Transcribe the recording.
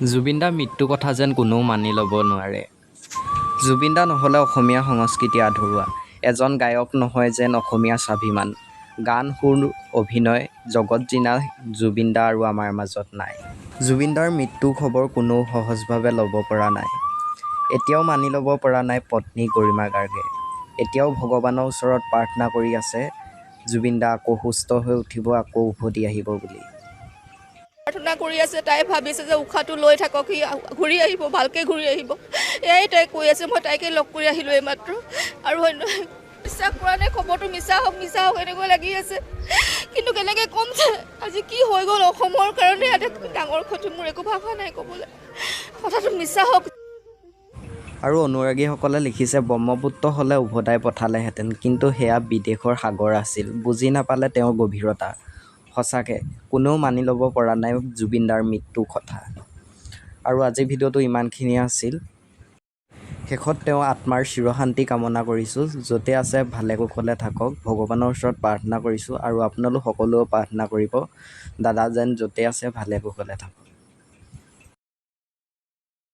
জুবিন দাৰ মৃত্যু কথা যেন কোনেও মানি ল'ব নোৱাৰে। জুবিন দা নহ'লে অসমীয়া সংস্কৃতি আধৰুৱা। এজন গায়ক নহয় যেন অসমীয়াৰ স্বাভিমান। গান, সুৰ, অভিনয় জগত জিনা জুবিন দা আৰু আমাৰ মাজত নাই। জুবিন দাৰ মৃত্যু খবৰ কোনেও সহজভাৱে ল'ব পৰা নাই। এতিয়াও মানি ল'ব পৰা নাই পত্নী গৰিমা গাৰ্গে। এতিয়াও ভগৱানৰ ওচৰত প্ৰাৰ্থনা কৰি আছে জুবিন দা আকৌ সুস্থ হৈ উঠিব, আকৌ উভতি আহিব বুলি। প্ৰাৰ্থনা কৰি আছে। তাই ভাবিছে যে উশাহটো লৈ থাকক, সি ঘূৰি আহিব, ভালকৈ ঘূৰি আহিব। এয়াই তাই কৈ আছে। মই তাইকে লগ কৰি আহিলোঁ এইমাত্ৰ। আৰু অন্য বিশ্বাস কৰা নাই, খবৰটো মিছা হওক, মিছা হওক এনেকৈ লাগি আছে। কিন্তু কেনেকৈ ক'ম যে আজি কি হৈ গ'ল অসমৰ কাৰণে এটা ডাঙৰ ক্ষতি। মোৰ একো ভাষা নাই ক'বলৈ। কথাটো মিছা হওক। আৰু অনুৰাগীসকলে লিখিছে, ব্ৰহ্মপুত্ৰ হ'লে উভতাই পঠালেহেঁতেন, কিন্তু সেয়া বিদেশৰ সাগৰ আছিল, বুজি নাপালে তেওঁৰ গভীৰতা। সঁচাকৈ কোনেও মানি ল'ব পৰা নাই জুবিন দাৰ মৃত্যুৰ কথা। আৰু আজিৰ ভিডিঅ'টো ইমানখিনিয়ে আছিল। শেষত তেওঁ আত্মাৰ চিৰশান্তি কামনা কৰিছোঁ। য'তে আছে ভালে কুশলে থাকক, ভগৱানৰ ওচৰত প্ৰাৰ্থনা কৰিছোঁ। আৰু আপোনালোক সকলোৱেও প্ৰাৰ্থনা কৰিব, দাদা যেন য'তে আছে ভালে কুশলে থাকক।